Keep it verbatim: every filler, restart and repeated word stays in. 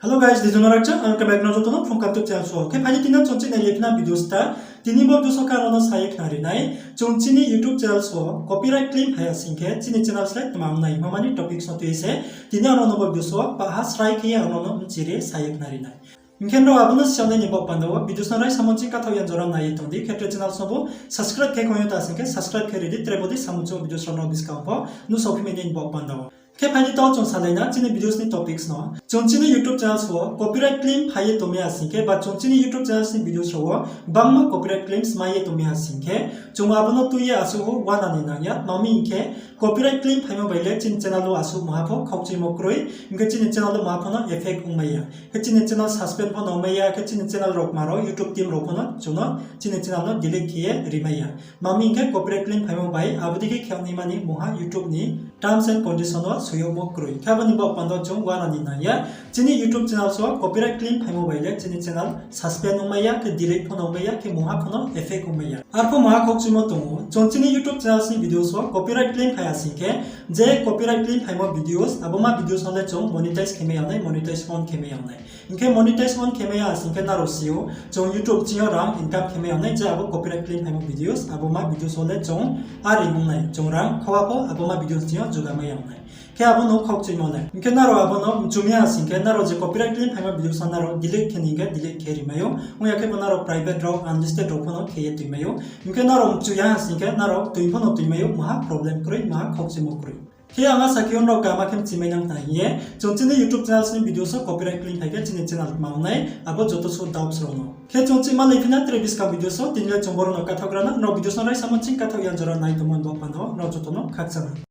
Hello guys, Dijon Rakcha, ang kebak no joto no Phrung Kha YouTube channel wo. Khe phai di tini chung chini lephna videos ta, tini bo video wo khe ang no sa ye khnari nai. Chung chini YouTube channel wo copyright claim phai ya sing khe chini channel slái tma ong nai himba ni topics no tui se tini ang no bo video wo paha srai khe ye ang no mchiri sa ye khnari nai. Hing khe nrao abo no siyanai ni baoh panda wo videos no raisa mungching kathaoh ya jora nai ye tong di, khe tre channel no bo subscribe khe khong yo ta sing khe subscribe khe ri di, tre bo dei samung chung videos rao no buskang pho nuhsao phi mai nai ni baoh panda wo. Khe phai di to chung salai na chini videos ni topics no. Chung chini YouTube channels wo copyright claim phai ye tongmai ya sing khe, ba chung chini YouTube channels ni videos rao wo bangma copyright claims mai ye tongmai ya sing khe, chung abo no tui ye asuh uana ni nang ya. Tma hing khe, copyright claim phaimo bai le chini channel wo asuh maha pho khaukchuimo kroi, hing khe chini channel wo maha pho no effect ongmai ya, khe chini channel suspend pho no ongmai ya, khe chini channel rao kma rao YouTube team rao pho no chung no chini channel no delete khe ye rimai ya. Tma hing khe, copyright claim phaimo bai abo dei khe khe ongnaima ni mungha YouTube ni terms and condition wo soi yagmo kroi. Khe abo ni baoh panda wo chung uana ni nang ya. Chini YouTube channels wo copyright claim phaimo bai le chini channel suspend ongmai ya, khe delete pho no ongmai ya, khe mungha pho no effect ongmai ya. Arphuh maha khaukchuimo tong ou, chung chini YouTube channels ni videos wo copyright claim phai ya sing khe, je copyright claim phaimo videos, abo ma videos no le chung monetize khe mai ya nai, monetize on khe mai ya nai. Hing khe monetize on khe mai ya sing khe nrao si ou, chung YouTube ching yo rang income khe mai ya nai, je abo copyright claim phaimo videos, abo ma videos wo le chung earn ong nai, chung rang khau pho abo ma videos ching yo juga mai ya nai. Khe abo no khaukchuimo nai. Hing khe nrao abo no mchu mi ya sing khe, nrao je copyright claim phaimo videos no nrao delete khe ni hing khe delete khe rimai ou. Ong ya khe bo nrao private rao, unlisted rao pho no khe ye tuimai ou. Hing khe nrao mchu ya sing khe nrao tui pho no tuimai ou, maha problem kroi, maha khaukchuimo kroi. Khe ang asa khe nrao kaham khe mchimai nang khna hing ye, chung chini YouTube channels ni videos wo copyright claim phai khe chini channel tma ong nai, abo joto suh doubts rao no. Khe chung chima lai phi na tre buskang videos wo, tini le chung boro no kathaoh gra na, nrao videos no raisa mungching kathaoh ya jora nai tongmo ni baoh panda wo nrao joto no khakchang ha.